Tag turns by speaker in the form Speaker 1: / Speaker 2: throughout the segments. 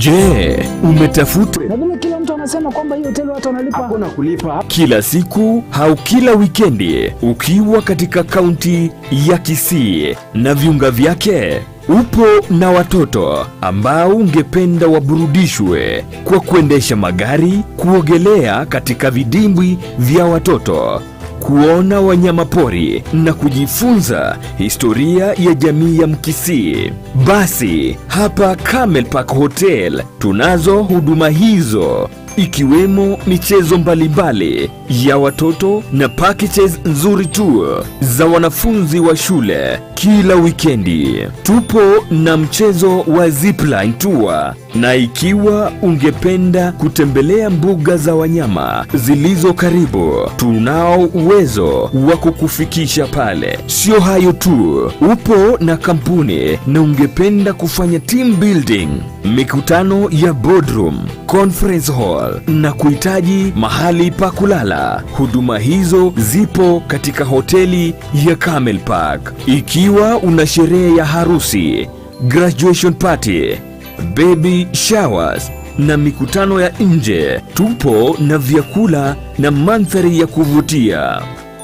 Speaker 1: Je, umetafuta
Speaker 2: Na vile kila mtu anasema kwamba hii hoteli watu wanalipa.
Speaker 3: Hakuna kulipa.
Speaker 1: kila siku au kila wikendi ukiwa katika kaunti ya Kisii na viunga vyake? Upo na watoto ambao ungependa waburudishwe kwa kuendesha magari, kuogelea katika vidimbwi vya watoto, kuona wanyama pori na kujifunza historia ya jamii ya Mkisii. Basi hapa Camel Park Hotel tunazo huduma hizo ikiwemo michezo mbalimbali ya watoto na packages nzuri tu za wanafunzi wa shule kila wikendi. Tupo na mchezo wa zipline tour, na ikiwa ungependa kutembelea mbuga za wanyama zilizo karibu, tunao uwezo wa kukufikisha pale. Sio hayo tu, upo na kampuni na ungependa kufanya team building, mikutano ya boardroom, conference hall na kuhitaji mahali pa kulala, huduma hizo zipo katika hoteli ya Camel Park. Ikiwa una sherehe ya harusi, graduation party, baby showers na mikutano ya nje, tupo na vyakula na mandhari ya kuvutia.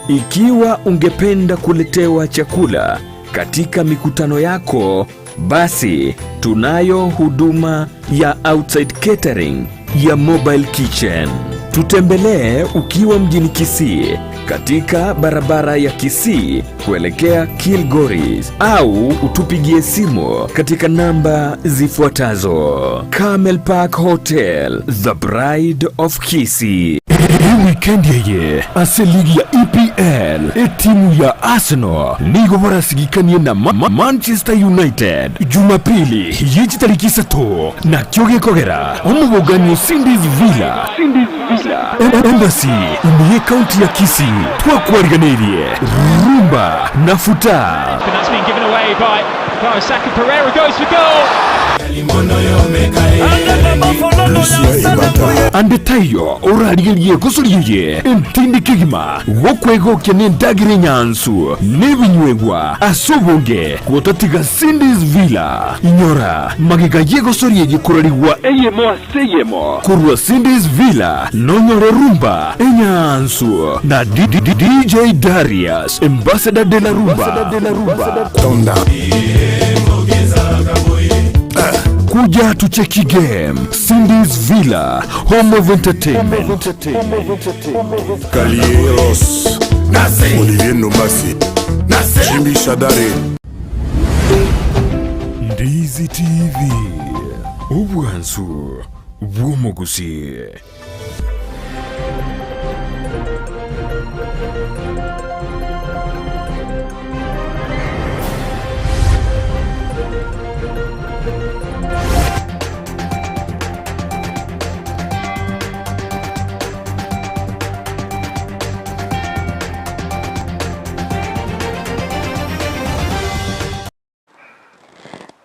Speaker 1: Ikiwa ungependa kuletewa chakula katika mikutano yako, basi tunayo huduma ya outside catering ya mobile kitchen. Tutembelee ukiwa mjini Kisii katika barabara ya Kisii kuelekea Kilgoris au utupigie simu katika namba zifuatazo: Camel Park Hotel, the Bride of Kisii. Hii weekend yeye ase ligi ya EPL etimu ya Arsenal nigo barasigikanie na Ma Ma Manchester United Jumapili yechitariki isato nakio gekogera omobogani o Cindy's Villa Embassy ime ye county ya Kisii twakwariganeirie Rumba na Futa.
Speaker 4: And that's been given away by Bukayo Saka. Pereira goes for goal.
Speaker 1: Ande taiyo orarigerie gosoria eye entindi kegima gokwegokia nendagera enyansu nebinywegwa ase obonge gotatiga Cindy's Villa. Inyora magega y'egosoria eye korarigwa eyemo ase eyemo korwa Cindy's Villa nonyore rumba enyansu na DJ Darius Ambassador de la Rumba. Kuja tucheki game Cindy's Villa Home of Entertainment.
Speaker 5: Kalieros, Olivier Nobasi, Jimmy Shadare.
Speaker 1: Ndizi TV, obwansu bw'omogusi.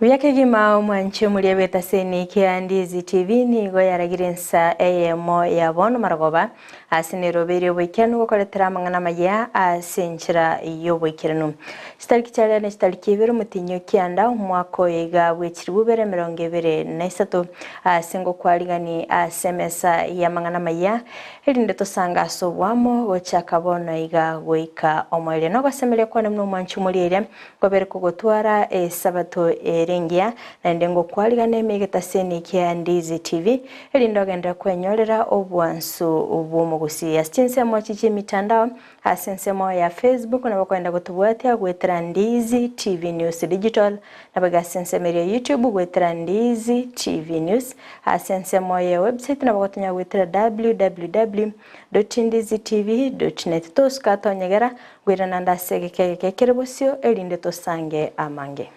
Speaker 6: Buya kegima omwanche omoria bw'etaseni kia Ndizi TV nigo yaragire ensa eyemo ya bono marogoba ase nerobeire oboikeranu gokoretera amang'ana amaya ase enchera y'oboikeranu. Chitariki chiaria ne chitariki ibere omotinyi o kianda omwaka oyo iga bw'echiribu ibere emerongo ebere na isato ase ngokwarigani ase emesa y'amang'ana amaya erinde tosange ase oboamo gochaka bono iga goika omoerio. Nogosemeria kwane buna omwanchi omoria eria nkobere kogotwara esabato ere engiya naende ngokwarigane ime egetaseni kia Ndizi TV erinde ogenderere kwenyorera obwansu bw'omogusii. Ase chinsemo echi chi'emitandao Ase ensemo ya Facebook nabo okoenda gotobwatia goetera Ndizi TV News Digital, naboigo ase ensemo eria ya YouTube goetera Ndizi TV News. Ase ensemo ye website nabo ogotonya goetera www.ndizitv.net. Tosuka tonyegera, ngoirana nde ase egeka egeke kere bosio erinde tosange amange.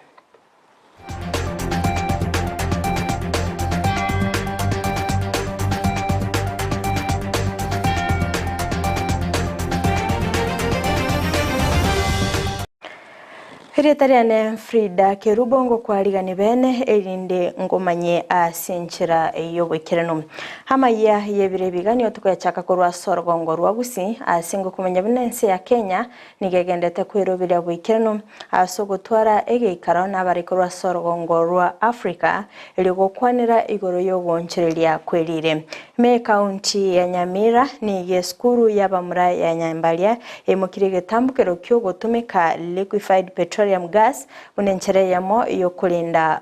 Speaker 6: Erieta riane Frida Kerubo ngokwarigani bene erinde ngomanye ase enchera y'oboikeranu. Amayia y'ebiro ebiganio tokoyachaka korwa ase orogongo rwa Gusii ase ngokomanya buna ense ya Kenya nigo egendete kweroberia boikeranu ase ogotwara egeikaro nabare korwa ase orogongo rwa Africa erio gokwanera igoro y'ogoonchoreria kwerire. Ime ekaunti ya Nyamira nigo esukuru y'abamura ya Nyambaria eimokirie egetambokero ki'ogotumeka liquefied petroleum gas buna enchera eyemo y'okorenda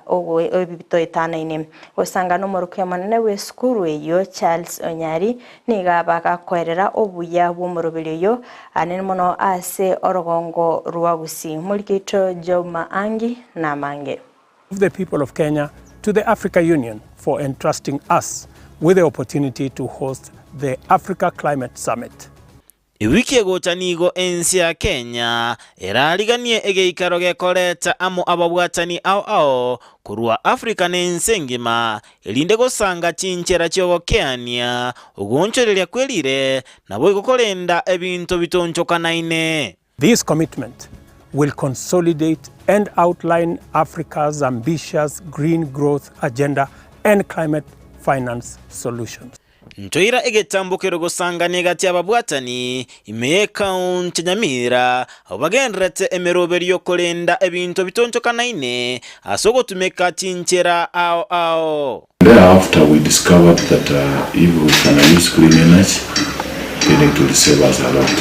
Speaker 6: ebibito etanaine. Gosanga nomorokia omonene bw'esukuru eyio Charles Onyari nigo bagakoerera obuya bw'omoroberi oyio anene mono ase orogongo rwa Gusii. Morikeito Job Maangi namange.
Speaker 3: Of the people of Kenya to the Africa Union for entrusting us with the opportunity to host the Africa Climate Summit.
Speaker 7: Ewiki egocha nigo ense ya Kenya erariganie egeikaro gekoreta amo ababwatani ao ao korwa Africa na ense engima erinde gosanga chinchera chiogokeania ogoonchoreria kwerire naboigo korenda ebinto bitonchokanaine.
Speaker 3: This commitment will consolidate and outline Africa's ambitious green growth agenda and climate finance solutions.
Speaker 7: Ntoira egetambokero gosangana egati y'ababwatani ime y'ekaunti ya Nyamira, abwo bagendererete emeroberio y'okorenda ebinto bitonchokanaine ase ogotumeka chinchera ao ao.
Speaker 8: Thereafter we discovered that if we can use clean energy then it will save us a lot.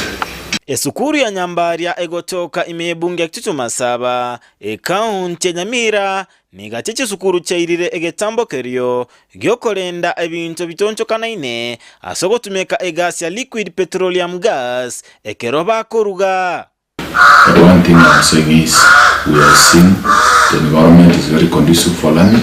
Speaker 7: Esukuru ya Nyambaria egotoka ime y'ebunge ya Kitutu Masaba, ekaunti ya Nyamira, nigo chisukuru chiairire egetambo kerio giokorenda ebinto bitonchokanaine ase ogotumeka egasi ya liquid petroleum gas ekero bakoruga.
Speaker 8: But one thing I'm saying is we are seeing the environment is very conducive for learning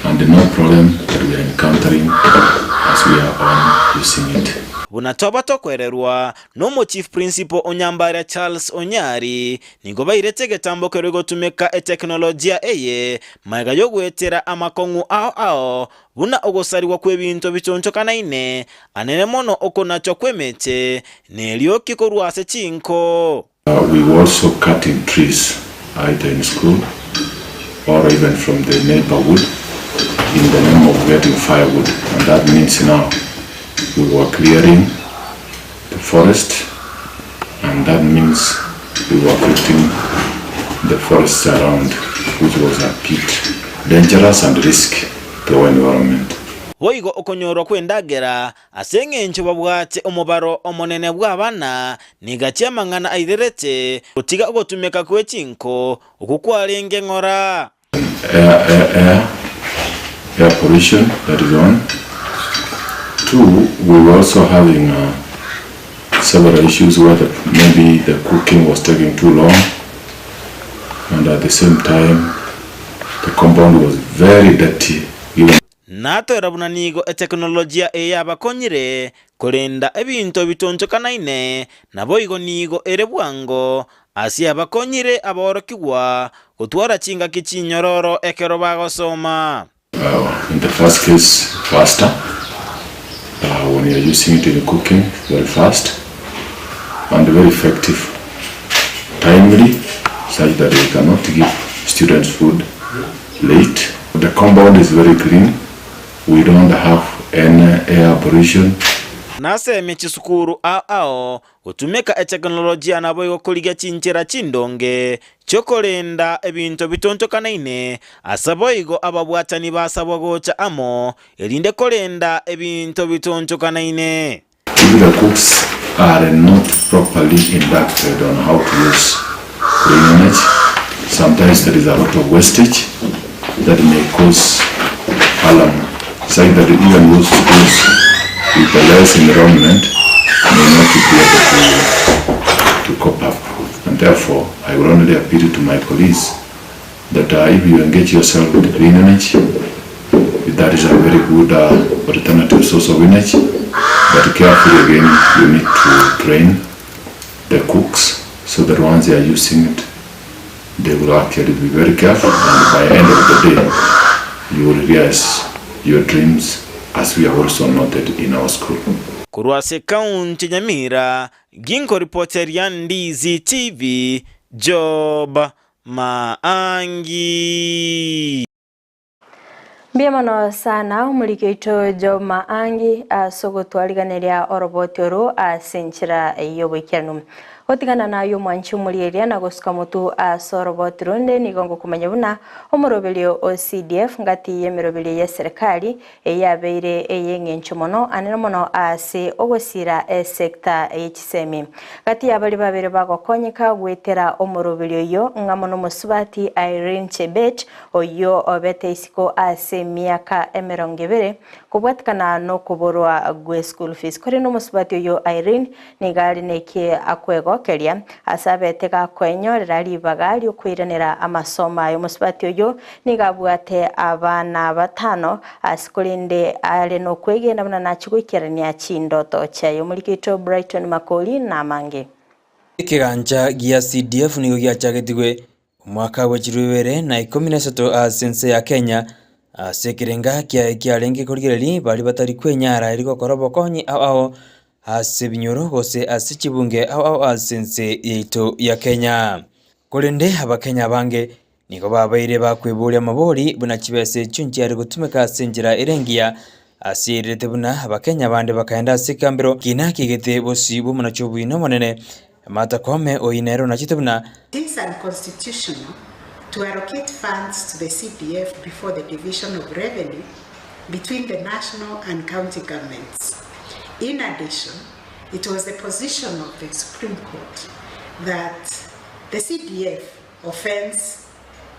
Speaker 8: and no problem that we are encountering as we are on using it.
Speaker 7: Buna twaba tokwererwa nomo Chief Principal o Nyambaria Charles Onyari nigo bairete egetambo keria gotumeka eteknolojia eye magega yogoetera amakong'u ao ao buna ogosarigwa kw'ebinto bichonchokanaine anene mono okonachwa kw'emeche nerioki korwa ase chinko.
Speaker 8: We were also cutting trees either in school or even from the neighborhood in the name of getting firewood, and that means now we were clearing the forest, and that means we were affecting the forests around, which was a bit dangerous and risky to our environment.
Speaker 7: Boigo okonyorwa kw'endagera ase engencho babwate omobaro omonene bw'abana nigo chi'amang'ana airerete gotiga ogotumeka kwe chinko okwo kwarenge ng'ora.
Speaker 8: Air, air, air, air pollution, that is one. Two, we were also having several issues where maybe the cooking was taking too long, and at the same time the compound was very dirty. Given
Speaker 7: Natoera buna nigo eteknolojia eye yabakonyire korenda ebinto bitonchokanaine, naboigo nigo ere bwango ase abakonyire aborokigwa gotwara chingaki chinyororo ekero bagosoma.
Speaker 8: In the first case, faster. When you are using it in cooking, very fast and very effective, timely, such that we cannot give students food late. The compound is very clean. We don't have any air pollution.
Speaker 7: Nasemie chisukuru ao ao gotumeka eteknolojia naboigo korigia chinchera chindonge chiokorenda ebinto bitonchokanaine ase boigo ababwatani basabwa gocha amo erinde korenda ebinto bitonchokanaine.
Speaker 8: If the cooks are not properly inducted on how to use green energy, sometimes there is a lot of wastage that may cause alarm, saying that even those schools with the less enrollment may not be able to cope up. And therefore, I will only appeal to my colleagues that if you engage yourself with green energy, that is a very good alternative source of energy. But carefully again, you need to train the cooks so that once they are using it, they will actually be very careful, and by the end of the day, you will realize your dreams, as we have also noted in our school.
Speaker 7: Korwa ase ekaunti ya Nyamira, Ginko reporter ya Ndizi TV, Job. Maangi.
Speaker 6: Mbuya mono sana omoriki oito Job Maangi ase ogotwariganeria oroboti oro ase enchera y'oboikeranu. Gotigana naye omwanchi omorieria na gosuka motu ase oroboti ronde nigo ngokomanya buna omoroberio o CDF ngati y'emeroberio y'eserekari eyabeire ey'eng'encho mono anene mono ase ogosira esecta ye chisemi. Gati y'abari babere bagokonyeka gwetera omoroberio oyo ng'amo n'omosubati Irene Chebet oyo obete isiko ase emiaka 20 kobwatikana n'okoborwa gwe school fees. Kore n'omosubati oyo Irene nigo are neke akwegokeria ase abete gakoenyorera ribaga riokoiranera amasomo ayo. Omosubati oyo nigo abwate abana 5 ase korende are nokwegena buna nachigoikerania chindoto chiaye. Omoriki oito Brighton Makori na amange.
Speaker 9: Ekigancha gia CDF nigo giachagetigwe omwaka bwa 2013 ase ense ya Kenya ase ekerenga kiaye kiarenge korigereria baria batari kwenyara eri gokora obokonyi ao ao ase ebinyoro gose ase chibunge ao ao ase ense yaito ya Kenya. Korende abakenya abange nigo babeire bakweboria amabori buna chibesa echio nchiare gotumeka ase enchera ere engiya ase ererete buna abakenya bande bakaenda ase ekambero kina kiegete bosi bw'omonachi obuina omonene Martha Koome oyio nere onachete buna
Speaker 10: It is unconstitutional to allocate funds to the CDF before the division of revenue between the national and county governments. In addition, it was the position of the Supreme Court that the CDF offends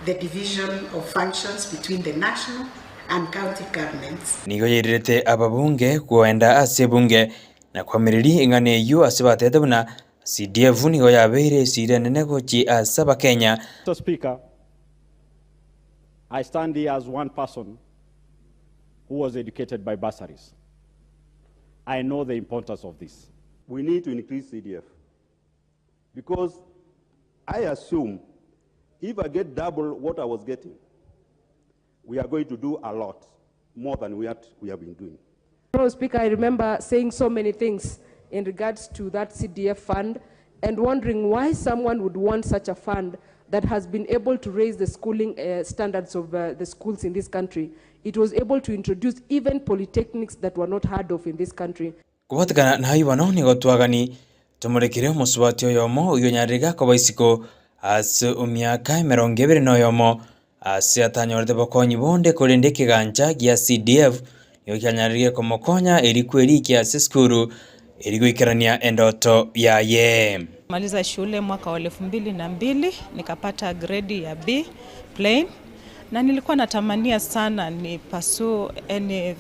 Speaker 10: the division of functions between the national and county governments.
Speaker 9: Nigo yairerete ababunge koenda ase ebunge na koamereri eng'ana eyio ase batete buna CDF nigo yabeire esira enene gochi ase abakenya.
Speaker 11: Mr. Speaker, I stand here as one person who was educated by bursaries. I know the importance of this.
Speaker 12: We need to increase CDF because I assume if I get double what I was getting, we are going to do a lot more than we have been doing.
Speaker 13: Honourable Speaker, I remember saying so many things in regards to that CDF fund and wondering why someone would want such a fund that has been able to raise the schooling standards of the schools in this country. It was able to introduce even polytechnics that were not heard of in this country.
Speaker 9: Kobwatekana naye bono nigo twagani tomorekere omosubati oyomo oyio onyarire gakoba isiko ase emiaka 21 ase atanyorete bokonyi bonde korende ekigancha gia CDF nigo kianyarire komokonya eri kwerikia ase esukuru eri goikerania endoto yaye.
Speaker 14: Maliza shule mwaka wa 2002 nikapata grade ya B plain na nilikuwa natamania sana ni pursue any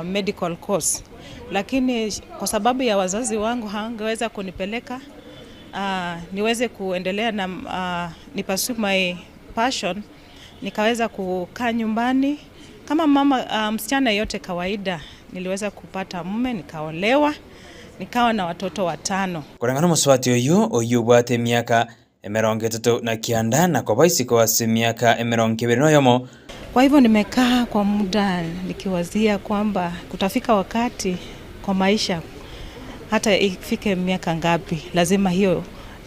Speaker 14: medical course, lakini kwa sababu ya wazazi wangu hawangeweza kunipeleka niweze kuendelea na ni pursue my passion, nikaweza kukaa nyumbani kama mama msichana yote kawaida. Niliweza kupata mume, nikaolewa, nikawa na watoto 5.
Speaker 9: Koreng'ana omosubati oyo oyio obwate emiaka 39 na koba isiko ase emiaka 21.
Speaker 14: Kwa hivyo nimekaa kwa muda nikiwazia kwamba kutafika wakati kwa maisha, hata ifike miaka ngapi, lazima hiyo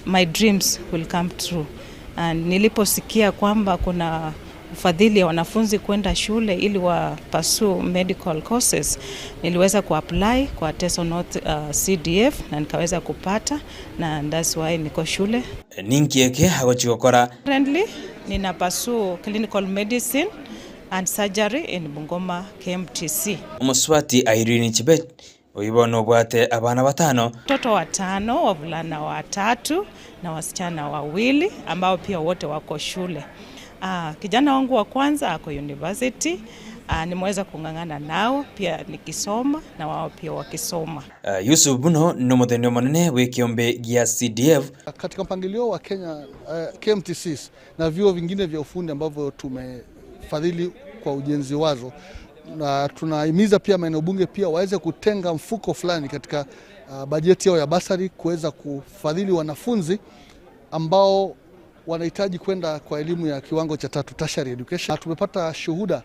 Speaker 14: my dreams will come true. And niliposikia kwamba kuna ufadhili wa wanafunzi kwenda shule ili wa pursue medical courses, niliweza kuapply kwa Teso North CDF na nikaweza kupata, na that's why niko shule.
Speaker 9: Ninkieke agochi gokora?
Speaker 14: Currently nina pursue clinical medicine and surgery in Bungoma KMTC.
Speaker 9: Omosubati Irene Chebet oyo bono obwate abana 5.
Speaker 14: Watoto 5, wavulana 3 na wasichana 2 ambao pia wote wako shule. Kijana wangu wa kwanza ako university. Nimeweza kung'ang'ana nao pia nikisoma na wao pia wakisoma.
Speaker 9: Yusuf Buno no muthenya omonene bw'ekiombe gia CDF.
Speaker 15: Katika mpangilio wa Kenya KMTCs na vyuo vingine vya ufundi ambavyo tumefadhili kwa ujenzi wazo, na tunahimiza pia maeneo bunge pia waweze kutenga mfuko fulani katika bajeti yao ya basari kuweza kufadhili wanafunzi ambao wanahitaji kwenda kwa elimu ya kiwango cha tatu, tertiary education. Tumepata shuhuda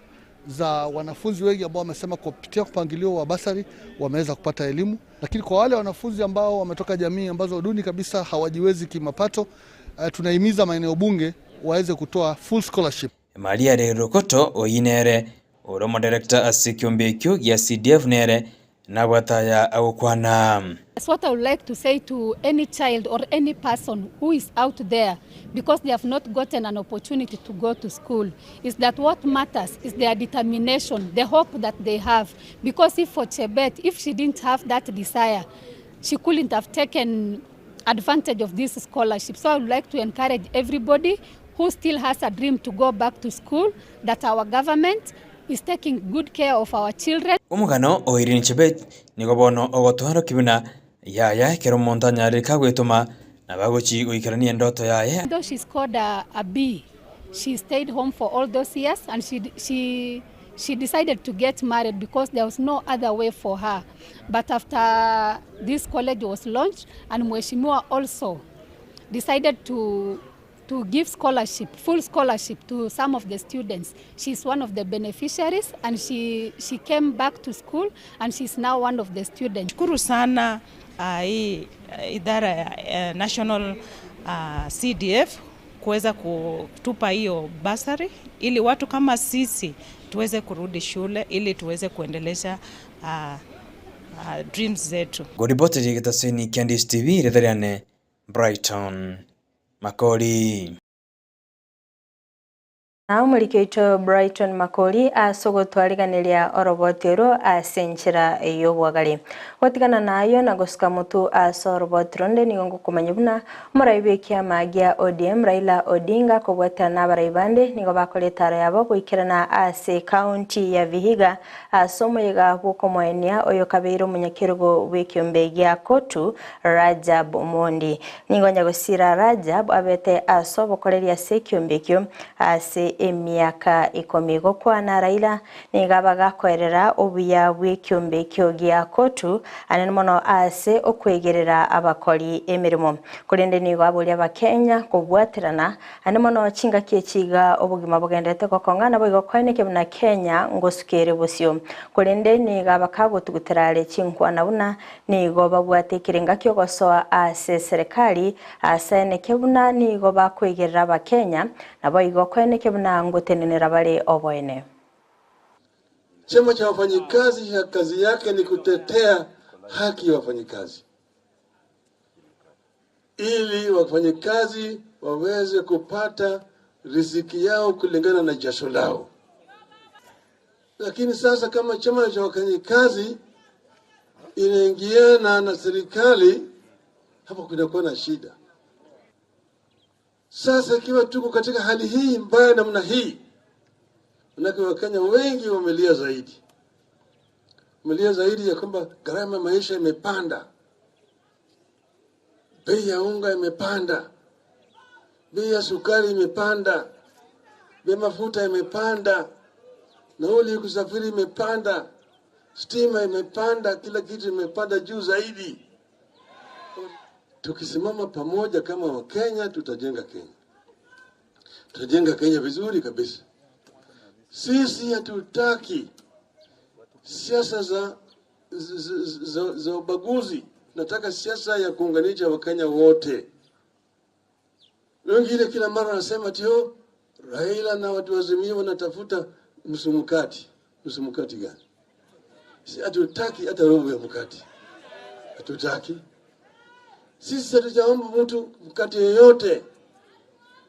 Speaker 15: za wanafunzi wengi ambao wamesema kupitia mpangilio wa basari wameweza kupata elimu, lakini kwa wale wanafunzi ambao wametoka jamii ambazo duni kabisa hawajiwezi kimapato, tunahimiza maeneo bunge waweze kutoa full scholarship.
Speaker 9: Maria Rerukoto oyio nere ore omoderekta ase ekiombe ekio gia CDF nere nabwate aya agokwana.
Speaker 16: That's what I would like to say to any child or any person who is out there because they have not gotten an opportunity to go to school is that what matters is their determination, the hope that they have. Because if for Chebet, if she didn't have that desire, she couldn't have taken advantage of this scholarship. So I would like to encourage everybody who still has a dream to go back to school that our government is taking good care of our children.
Speaker 9: Omogano o Irene Chebet nigo bono ogotwarokia buna yaya ekero omonto anyarire kagwetoma nabo agochi goikerania endoto yaye.
Speaker 16: Though she scored a, a B, she stayed home for all those years and she, she, she decided to get married because there was no other way for her. But after this college was launched and Mheshimiwa also decided to to give scholarship, full scholarship to some of the students. She's one of the beneficiaries and she, she came back to school and she's now one of the students.
Speaker 14: Shukuru sana hii idara ya National CDF kuweza kutupa hiyo basari ili watu kama sisi tuweze kurudi shule ili tuweze kuendelesha dreams zetu.
Speaker 9: Ngoriboteri egetaseni kia Ndisi TV ritha riane Brighton Makori.
Speaker 6: Na omoriki oito Brighton Makori ase ogotwariganeria oroboti oro ase enchera y'obwagare. Gotigana nayo na gosuka motu ase oroboti ronde nigo ngokomanya buna omorai bwa ekiama gia ODM Raila Odinga kobwatana na abarai bande nigo bakora etaro yabo goikerana ase county ya Vihiga ase omoyega bwokomoenia oyo kabeire omonyakerogo bw'ekiombe gia Kotu Rajab Omondi. Nigo nyagosira Rajab abete ase obokoreria ase ekiombe ekio ase emiaka ikomi gokwana Raila nigo abagakoerera obuya bw'ekiombe ekio gia Kotu anene mono ase okwegerera abakori emirimo korende nigo aboria abakenya kobwaterana ane mono chingaki echiga obogima bogendete gokong'ana boigo koeneke buna Kenya ngosukere bosio korende nigo abakagotugutera are chinkwana buna nigo babwate ekerenga kiogosoa ase serikali ase eneke buna nigo bakwegerera abakenya nabo igo koeneke buna ngotenenera bare oboene.
Speaker 17: Chama cha wafanyikazi kazi yake ni kutetea haki ya wafanyikazi ili wafanyikazi waweze kupata riziki yao kulingana na jasho lao. Lakini sasa kama chama cha wafanyikazi inaingiana na serikali, hapo kunakuwa na shida. Sasa ikiwa tuko katika hali hii mbaya namna hii, manake Wakenya wengi wamelia zaidi, wamelia zaidi ya kwamba gharama ya maisha imepanda, bei ya unga imepanda, bei ya sukari imepanda, bei ya mafuta imepanda, nauli ya kusafiri imepanda, stima imepanda, kila kitu imepanda juu zaidi. Tukisimama pamoja kama Wakenya, tutajenga Kenya, tutajenga Kenya vizuri kabisa. Sisi hatutaki siasa za, za, za, za ubaguzi. Nataka siasa ya kuunganisha Wakenya wote. Wengine kila mara wanasema tio Raila na watu wa Azimio wanatafuta msumukati. Msumukati gani? Si hatutaki hata robo ya mkate, hatutaki. Sisi hatujaomba mtu mkate yoyote.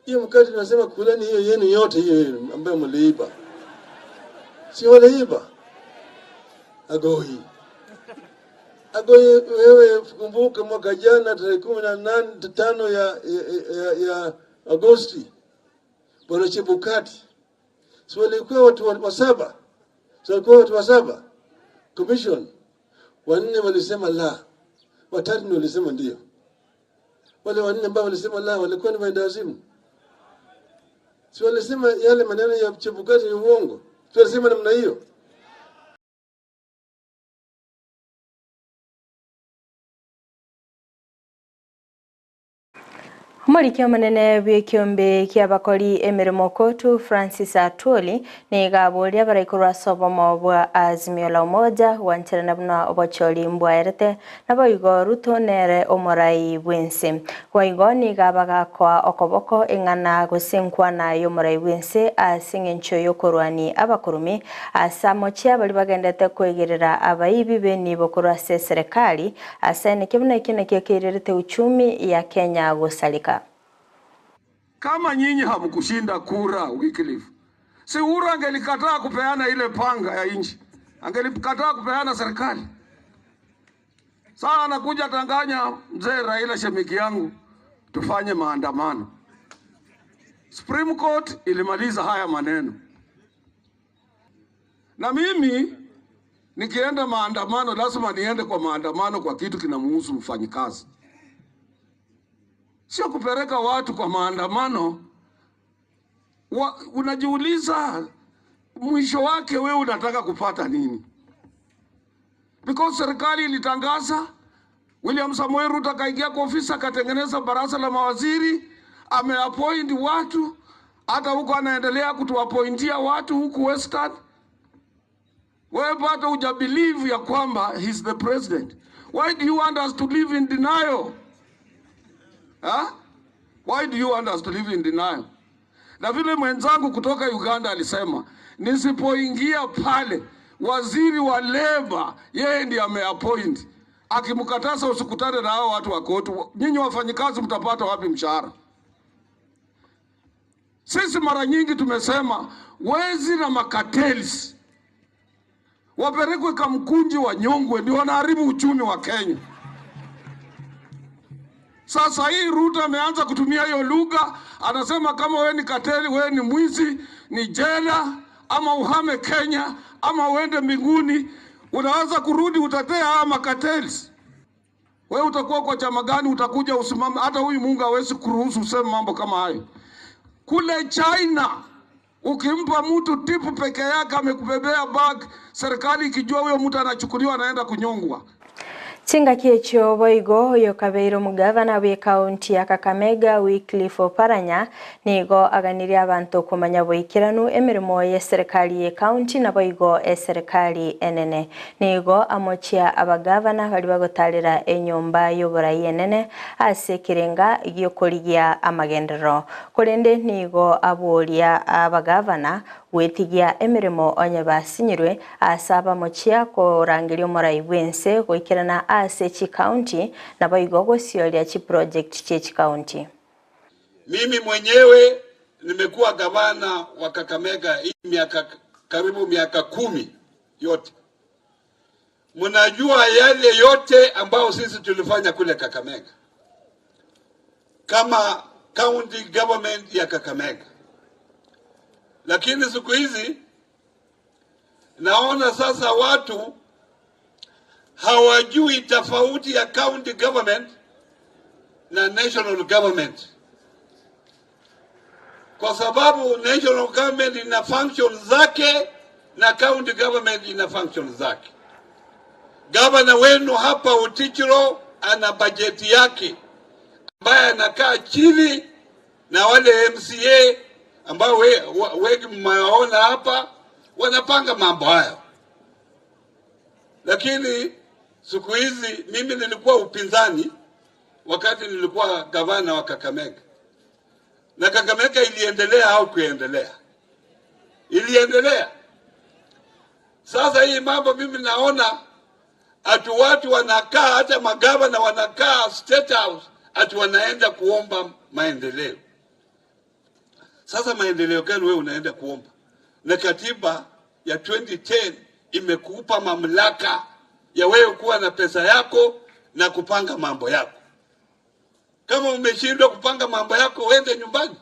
Speaker 17: Hiyo mkate tunasema kuleni hiyo yenu yote, hiyo yenu ambayo mliiba, si waliiba? Agoi Agoi, wewe kumbuka mwaka jana tarehe 15 ya Agosti, Bwana Chebukati, si walikuwa watu wa saba? Si walikuwa watu wa saba commission? Wanne walisema la, watatu ndio walisema ndio. Wale wanne ambao walisema la walikuwa ni waendawazimu. Si walisema yale maneno ya Chebukati ni uongo? Si walisema namna hiyo?
Speaker 6: Omoriki omonene bw'ekiombe ki'abakori emeremo Kotu Francis Atwoli nigo aboria abaraikorwa ase obomo bwa Azimio la Umoja gwancherana buna obochori mbwaerete naboigo Ruto nere omorai bw'ense. Boigo nigo abagakoa okoboko eng'ana gose enkwana y'omorai bw'ense ase eng'encho y'okorwania abakorumi ase amochie baria bagendete koegerera abaibi b'enibo korwa ase eserekari Ase niki buna ekio nakio keirerete uchumi ya Kenya gosareka.
Speaker 18: Kama nyinyi hamkushinda kura Wycliffe, si Uhuru angelikataa kupeana ile panga ya nchi, angelikataa kupeana serikali. Sasa anakuja tanganya mzee Raila, shemiki yangu, tufanye maandamano. Supreme Court ilimaliza haya maneno, na mimi nikienda maandamano lazima niende kwa maandamano kwa kitu kinamuhusu mfanyikazi, sio kupeleka watu kwa maandamano. Unajiuliza mwisho wake wewe unataka kupata nini? Because serikali ilitangaza, William Samoei Ruto akaingia kwa ofisi akatengeneza baraza la mawaziri, ameappoint watu, hata huko anaendelea kutuappointia watu huku Western. Wewe bado hujabelieve ya kwamba he's the president. Why do you want us to live in denial? Huh? Why do you want us to live in denial? Na vile mwenzangu kutoka Uganda alisema, nisipoingia pale waziri wa leba yeye ndiye ameappoint. Akimkataza usikutane na hao watu wa koti, nyinyi wafanyikazi mtapata wapi mshahara? Sisi mara nyingi tumesema wezi na makateli wapelekwe Kamkunji wanyongwe, ndio wanaharibu uchumi wa Kenya. Sasa hii Ruto ameanza kutumia hiyo lugha, anasema kama wewe ni kateli, wewe ni mwizi, ni jela, ama uhame Kenya ama uende mbinguni. Unaweza kurudi utatea haya makateli. Wewe utakuwa kwa chama gani? Utakuja usimame? Hata huyu Mungu hawezi kuruhusu useme mambo kama hayo. Kule China ukimpa mtu tipu peke yake amekubebea bag, serikali ikijua huyo mtu anachukuliwa anaenda kunyongwa.
Speaker 6: Chingaki echio boigo oyo kabeire omogavana bwe ekaunti ya Kakamega Wycliffe Oparanya nigo aganirie abanto okomanya boikeranu emeremo ya eserikali ya ekaunti naboigo eserikali enene. Nigo amochia abagavana baria bagotarera enyomba y'oborai enene ase ekerenga giokorigia amagenderero. Korende nigo aboria abagavana gwetigia emeremo onye basinyirwe ase abamochia korangeria omorai bw'ense goikerana ase chikaunti naboigo gosioria chiproject chie chikaunti.
Speaker 17: Mimi mwenyewe nimekuwa gavana wa Kakamega hii miaka karibu miaka 10 yote. Mnajua yale yote ambayo sisi tulifanya kule Kakamega kama county government ya Kakamega, lakini siku hizi naona sasa watu hawajui tofauti ya county government na national government, kwa sababu national government ina function zake na county government ina function zake. Gavana wenu hapa Ottichilo ana bajeti yake ambaye anakaa chini na wale MCA ambao wengi mmewaona hapa wanapanga mambo hayo, lakini siku hizi mimi nilikuwa upinzani wakati nilikuwa gavana wa Kakamega, na Kakamega iliendelea au kuendelea? Iliendelea. Sasa hii mambo mimi naona ati watu wanakaa, hata magavana wanakaa State House, ati wanaenda kuomba maendeleo. Sasa maendeleo gani wewe unaenda kuomba? Na katiba ya 2010 imekupa mamlaka ya wewe kuwa na pesa yako na kupanga mambo yako. Kama umeshindwa kupanga mambo yako, uende nyumbani,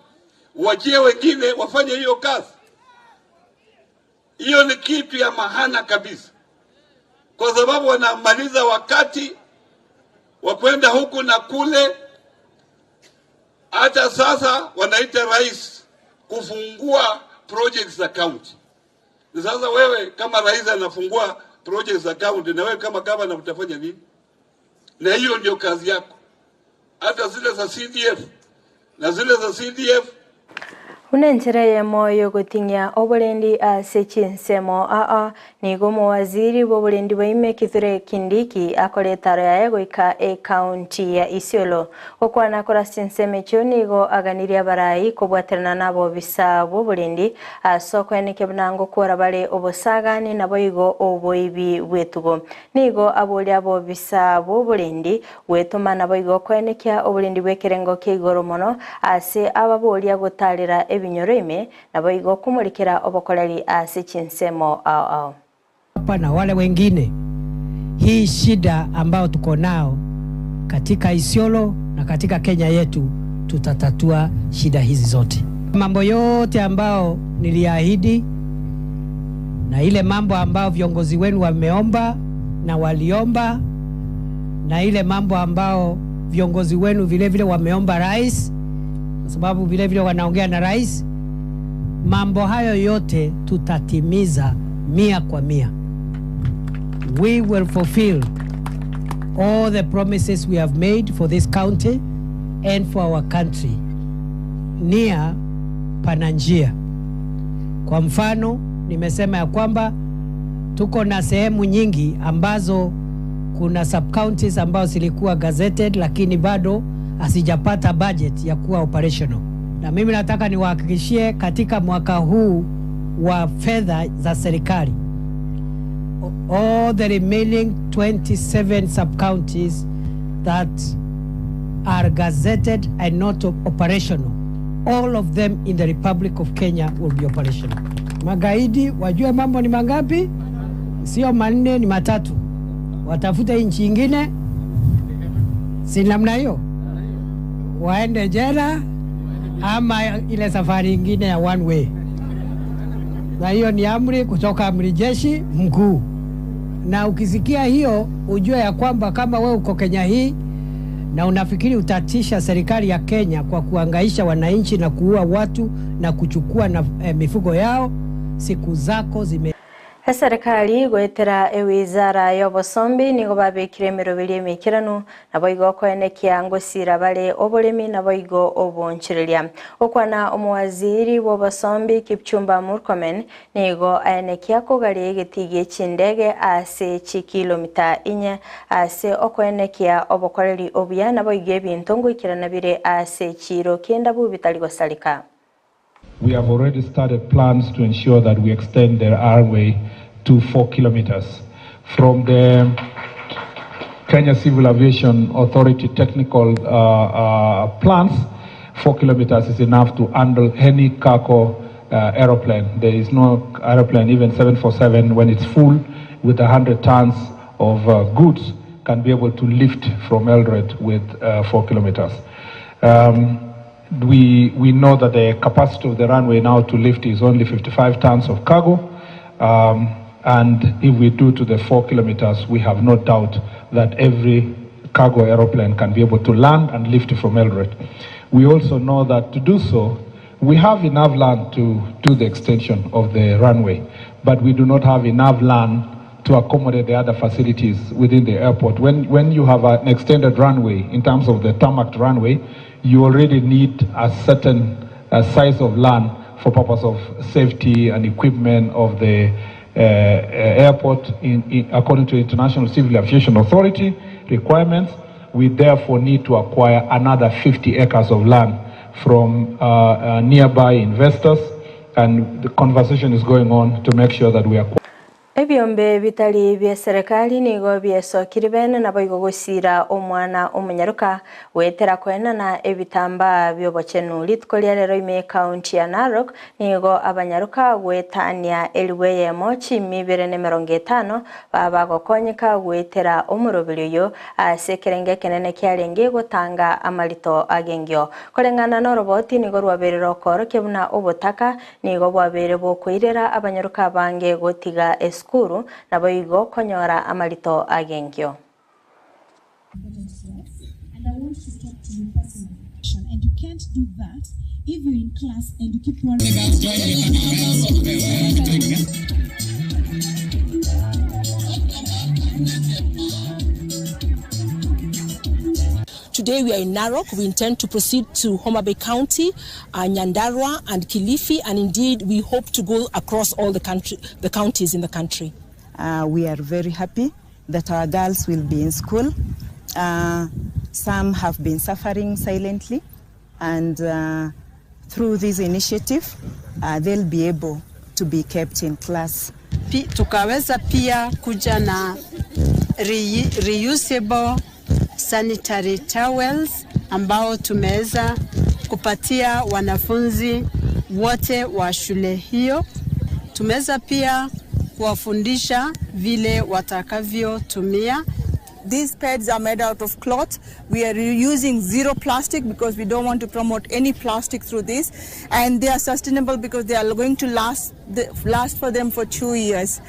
Speaker 17: uachie wengine wafanye hiyo kazi. Hiyo ni kitu ya maana kabisa, kwa sababu wanamaliza wakati wa kwenda huku na kule. Hata sasa wanaita rais kufungua projects za county. Na sasa wewe kama rais anafungua projects za county, na wewe kama governor utafanya nini? Na hiyo ndio kazi yako. Hata zile za CDF Na zile za CDF
Speaker 6: Buna enchera eyemo y'ogoting'ia oborendi ase chinsemo aa, nigo omowaziri bw'oborendi bwa ime Kithure Kindiki akora etaro yaye goika ecounty ya Isiolo. Gokwana korwa ase chinsemo echio nigo aganirie abarai kobwaterana n'abobisa bw'oborendi ase okoenekia buna ngokwora bare obosagani naboigo oboibi bw'etugo. Nigo aboria abobisa bw'oborendi Gwetoma naboigo koenekia oborendi bw'ekerengo kia igoro mono ase ababoria gotaarera ebinyoro ime, naboigo komorekera obokoreri ase chinsemo ao ao.
Speaker 19: Hapa na wale wengine, hii shida ambao tuko nao katika Isiolo na katika Kenya yetu, tutatatua shida hizi zote. Mambo yote ambao niliahidi na ile mambo ambao viongozi wenu wameomba na waliomba na ile mambo ambao viongozi wenu vile vile wameomba rais, kwa sababu vile vile wanaongea na rais. Mambo hayo yote tutatimiza 100%. We will fulfill all the promises we have made for this county and for our country. Nia pana njia. Kwa mfano, nimesema ya kwamba tuko na sehemu nyingi ambazo kuna sub counties ambazo zilikuwa gazetted lakini bado hazijapata budget ya kuwa operational. Na mimi nataka niwahakikishie katika mwaka huu wa fedha za serikali, all the remaining 27 sub counties that are gazetted and not operational, all of them in the Republic of Kenya will be operational. Magaidi wajue mambo ni mangapi? Sio manne, ni matatu. Watafute nchi ingine, si namna hiyo, waende jela ama ile safari ingine ya one way. Na hiyo ni amri kutoka amri jeshi mkuu. Na ukisikia hiyo ujue ya kwamba kama we uko Kenya hii na unafikiri utatisha serikali ya Kenya kwa kuangaisha wananchi na kuua watu na kuchukua na mifugo yao, siku zako zime
Speaker 6: Eserekari goetera ewizara y'obosombi nigo babekire emeroberi emeikeranu naboigo okoenekia ngosira bare oboremi naboigo obonchereria. Okwana omowaziri bw'obosombi Kipchumba Murkomen nigo aenekia kogaria egetigi echindege ase chikilomita 4 ase okoenekia obokoreri obuya naboigo ebinto ngoikerana bire ase chiro kenda bubitari gosareka.
Speaker 20: We have already started plans to ensure that we extend the runway to 4 kilometers. From the Kenya Civil Aviation Authority technical plans, 4 kilometers is enough to handle any cargo aeroplane. There is no aeroplane, even 747, when it's full with 100 tons of goods, can be able to lift from Eldoret with 4 kilometers. We know that the capacity of the runway now to lift is only 55 tons of cargo. And if we do to the 4 kilometers, we have no doubt that every cargo aeroplane can be able to land and lift from Eldoret. We also know that to do so, we have enough land to do the extension of the runway, but we do not have enough land to accommodate the other facilities within the airport. When you have an extended runway, in terms of the tarmac runway, you already need a certain size of land for purpose of safety and equipment of the airport according to International Civil Aviation Authority requirements. We therefore need to acquire another 50 acres of land from nearby investors, and the conversation is going on to make sure that we acquire.
Speaker 6: Ebyombe bitari bya serikali nigo byesokire bene naboigo gosira omwana omunyaruka wetera kwenana ebitambaa by'obochenu rituko ria rero ime county ya Narok nigo abanyaruka gwetania eliweyemo chimi 250 baba gokonyeka gwetera omurobiri oyo ase ekerenge ekenene kiarenge gotanga amarito agengio koreng'ana n'oroboti nigo rwaberire okorokia buna obotaka nigo bwabere bokoirera abanyaruka abange gotiga esukuru naboigo konyora amarito agengio.
Speaker 21: And I want to talk to you personally. And you can't do that if you're in class and you keep worrying.
Speaker 2: Today we are in Narok. We intend to proceed to Homa Bay County, Nyandarua and Kilifi, and indeed we hope to go across all the country, the counties in the country.
Speaker 22: We are very happy that our girls will be in school. Some have been suffering silently, and through this initiative, they'll be able to be kept in class.
Speaker 23: Pi, tukaweza pia kuja na reusable sanitary towels ambao tumeweza kupatia wanafunzi wote wa shule hiyo. Tumeweza pia kuwafundisha vile watakavyotumia.
Speaker 24: These pads are made out of cloth. We are using zero plastic because we don't want to promote any plastic through this. And they are sustainable because they are going to last for them for 2 years.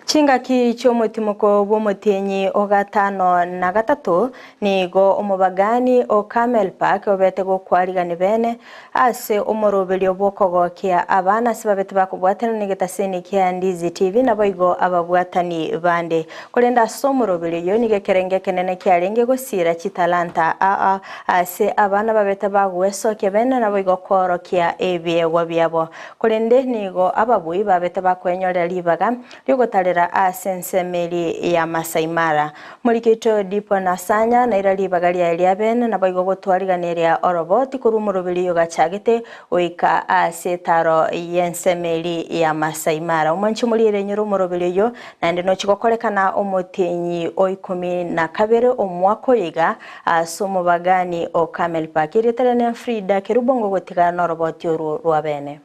Speaker 6: Chingaki chiomotimoko bw'omotienyi ogatano na gatato nigo omobagani o Camel Park obete gokwarigani bene ase omoroberio bw'okogokia abana ase babete bakobwatana negetaseni kia Ndizi TV nabo igo ababwatani bande korenda ase omoroberio oyo nigo ekerenge ekenene kiarenge gosira chitalanta aa ase abana babete bagwesokia bene nabo igo kworokia ebiegwa biabo korende nigo ababui babete bakwenyorera ribaga riogotarera ase ensemeri ya Masai Mara morikito dipo nasanya naira ribaga ria ria bene nabo igo gotwariganeria oroboti korwa omoroberi ogachagete goika ase etaro y'ensemeri ya Masai Mara omonche morire nyoro omoroberi oyo naende nochigokorekana omotenyi o 12 omwaka oyiga ase omobagani o Camel Park erietare Frida Kerubongo gotigana na oroboti orwo rwa bene.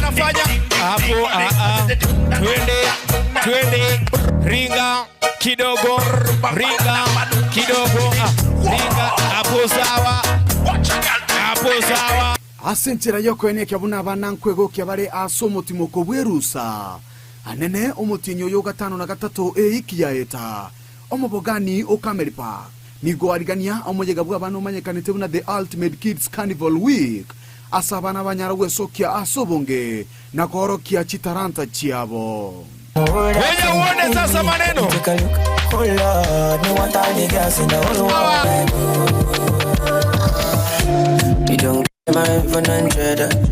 Speaker 25: Nafanya hapo twende twende ringa kidogo ringa kidogo ringa hapo sawa hapo sawa.
Speaker 26: Ase enchera yokoenekia buna abana nkwegokia bare ase omotimoko bwerusa anene omotinyi oyo 53 eiki yaeta omobogani o Camel Park nigo arigania omoyega bwa abana omanyekanete buna the Ultimate Kids Carnival Week ase abana banyara gwesokia ase obonge na koorokia chitaranta chiabo.
Speaker 25: Wewe uone sasa maneno.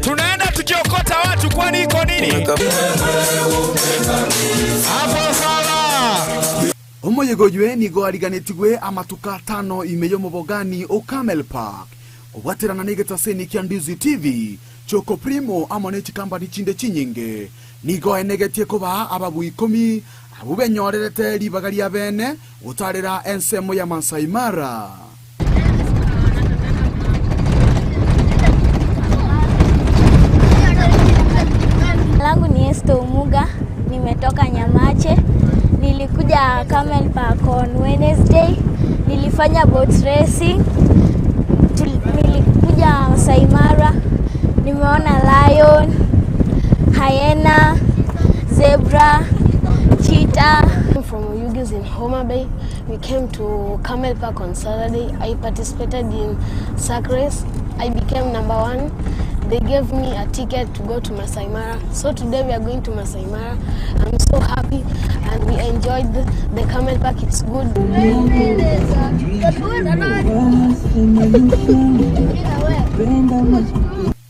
Speaker 25: Tunaenda tukiokota watu kwani iko nini? Hapo sawa.
Speaker 26: Omoyego ywe nigo ariganetigwe amatuka 5 ime y'omobogani o Camel Park obwaterana negetaseni kia Ndizi TV Choko Primo amo ne chikambani chinde chinyinge nigo enegetie koba ababu 10 abu benyorerete ribaga ria bene gotarera ensemo ya Masai Mara.
Speaker 27: Langu ni Esther Umuga, nimetoka Nyamache. Nilikuja Camel Park on Wednesday, nilifanya boat racing. Nilikuja Masai Mara, nimeona lion, hyena, zebra, cheetah.
Speaker 28: I'm from Oyugis in Homa Bay. We came to Camel Park on Saturday. I participated in sack race. I became number 1. They gave me a ticket to go to Masai Mara. So today we are going to Masai Mara. I'm so happy and we enjoyed the Camel Park. It's good.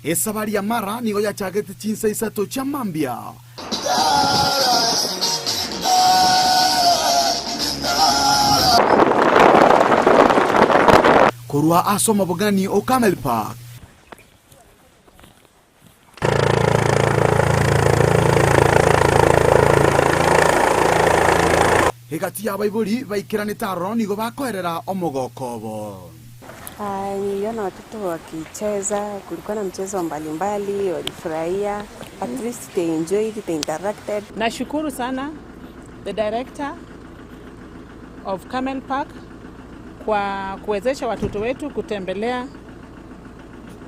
Speaker 26: Esabari ya Mara nigo yachagete chinsa isato cha mambia. Korwa ase omobogani o Camel Park. Egati ya baibori baikeranete aroro nigo bakoerera omogokobo.
Speaker 29: Niliona watoto wakicheza, kulikuwa na mchezo mbalimbali, walifurahia. At least they enjoyed, they interacted.
Speaker 14: Nashukuru sana the director of Camel Park kwa kuwezesha watoto wetu kutembelea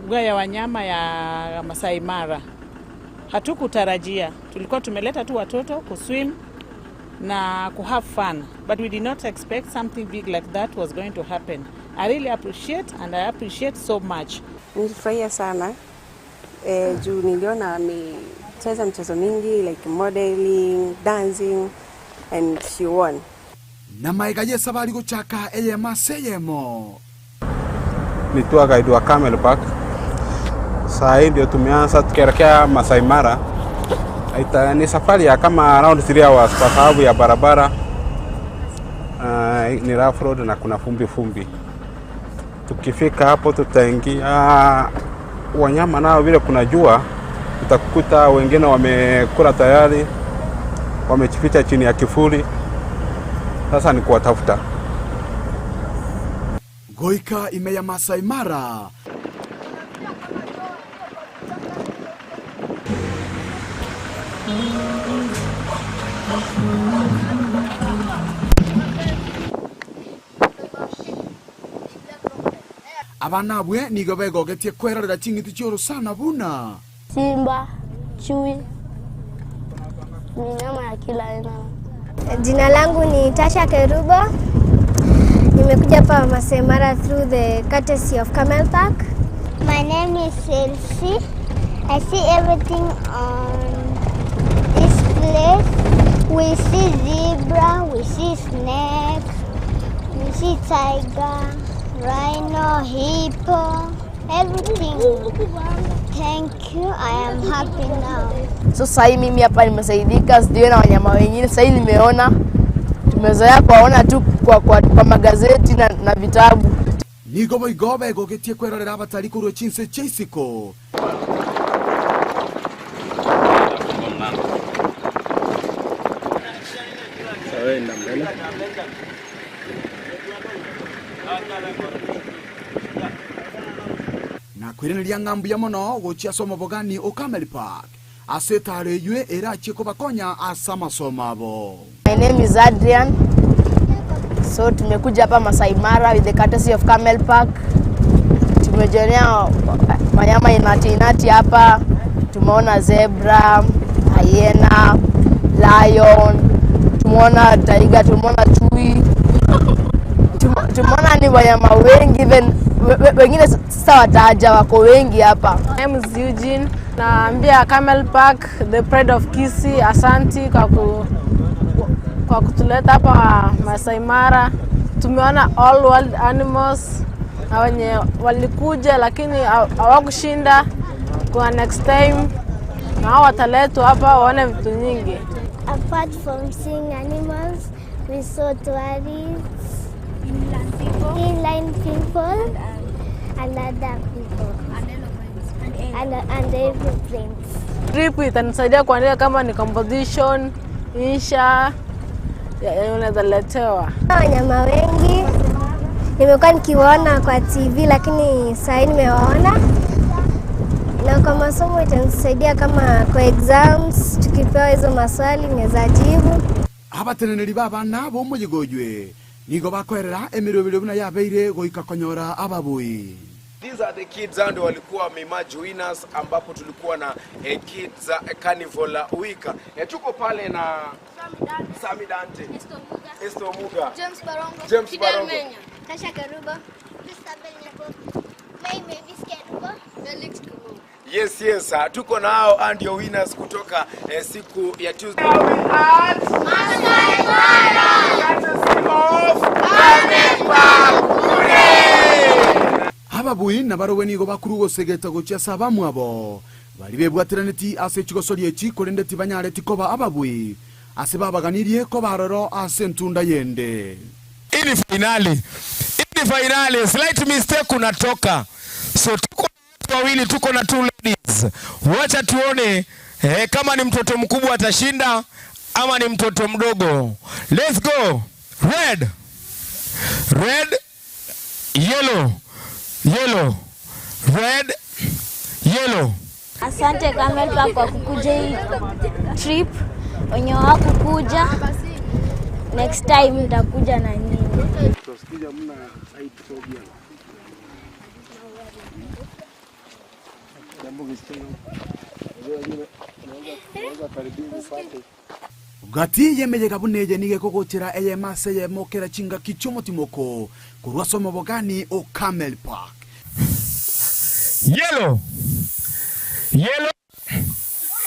Speaker 14: mbuga ya wanyama ya Masai Mara. Hatukutarajia, tulikuwa tumeleta tu watoto kuswim na ku have fun, but we did not expect something big like that was going to happen. I really appreciate and I appreciate so much.
Speaker 29: Nilifurahia sana juu niliona amecheza mchezo mingi like modeling, dancing. and she won.
Speaker 26: Na magega y'Esabari gochaka eyemo ase eyemo.
Speaker 1: Ni tour guide wa Camel Park. Saa hii ndio tumeanza tukielekea Masai Mara. Ita, ni safari ya kama around 3 hours kwa sababu ya barabara ni rough road na kuna fumbi fumbi. Tukifika hapo tutaingia wanyama nao vile kuna jua, utakuta wengine wamekula tayari, wamejificha chini ya kivuli. Sasa ni kuwatafuta.
Speaker 26: Goika ime ya Masai Mara. Abana abwe nigo begogetie kwerorera ching'iti chi'orosana buna.
Speaker 27: Simba, chui, minyama ya kila aina. Jina langu ni Tasha Kerubo. Nimekuja hapa Masai Mara through the courtesy of Camel Park.
Speaker 3: My name is Elsie. I see everything on this place. We see zebra, we see snake, we see tiger, rhino, hippo, everything. Thank you. I am happy now.
Speaker 4: So sasa hii mimi hapa nimesaidika, sijui na wanyama wengine. Sasa hii nimeona, tumezoea kuwaona tu kwa magazeti na vitabu.
Speaker 26: Nigo boigo begogetie kwerorera abatari korwa chinse chia isiko. Na kwiraneria ng'a mbuya mono gochia ase omobogani o Camel Park ase etaaro eywe erachie kobakonya ase amasomo abo.
Speaker 4: My name is Adrian. So tumekuja hapa Masai Mara with the courtesy of Camel Park. Tumejionea wanyama inati inati hapa. Tumeona zebra, hyena, lion, tumeona tiger, tumeona chui. Tumeona ni wanyama wengi, even wengine sasa wataja wako wengi hapa.
Speaker 5: My name is Eugene. Naambia Camel Park, the pride of Kisii, asanti kwa kutuleta hapa Masai Mara. Tumeona all wild animals na wenye walikuja lakini hawakushinda. Kwa next time na hao wataletwa hapa waone vitu nyingi.
Speaker 3: Apart from seeing animals, we saw tourists, inland people, and other people, and aeroplanes.
Speaker 5: Trip itanisaidia kuandika kama ni composition, insha, unaweza letewa.
Speaker 27: Wanyama wengi nimekuwa nikiwaona kwa TV lakini sasa nimewaona. Na kwa masomo itanisaidia kama kwa exams tukipewa hizo maswali naweza jibu.
Speaker 26: Abateneneri ba abana bomoyigoywe nigo bakoerera emirobero buna yabeire goika konyora ababui.
Speaker 25: These are the kids and walikuwa wameemerge winners, ambapo tulikuwa na kids carnival week. Tuko pale na Sami Dante, Esther Omuga,
Speaker 27: James Barongo,
Speaker 25: James
Speaker 27: Fidel
Speaker 25: Barongo,
Speaker 27: Menya, Tasha Kerubo, Christabel Nyako, May Mavis Kerubo, Felix Kumu.
Speaker 25: Yes, yes, tuko na hao and your winners kutoka siku ya Tuesday.
Speaker 27: Masai Mara.
Speaker 26: Ababui nabarobwe nigo bakurugosegeta gochia ase abamwabo bari bebwatiraneti ase chigosori echi korende tibanyareti koba ababui ase babaganirie kobaroro ase entunda yende.
Speaker 25: Hii ni finali. Hii ni finali. Slight mistake unatoka. So tuko na watu wawili, tuko na two ladies. Wacha tuone kama ni mtoto mkubwa atashinda ama ni mtoto mdogo. Let's go. Red. Red. Yellow. Yellow. Red. Yellow.
Speaker 27: Asante Camel Park kwa kukuja hii trip. Wenye hawakukuja, next time nitakuja na nyinyi.
Speaker 26: Gati yemeyega buneye nige kogochera eyema ase eyemo kera chingaki chi'omotimoko korwa ase omobogani o Camel Park.
Speaker 25: Yellow. Yellow.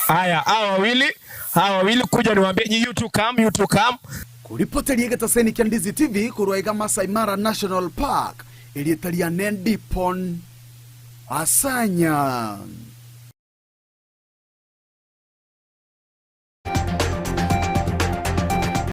Speaker 25: Haya, hawa wawili. Hawa wawili kuja niwaambie nyi you two come, you two come.
Speaker 26: Koripoteria egetaseni kia Ndizi TV korwa iga Masai Mara National Park, erieta riane Dipon Asanya.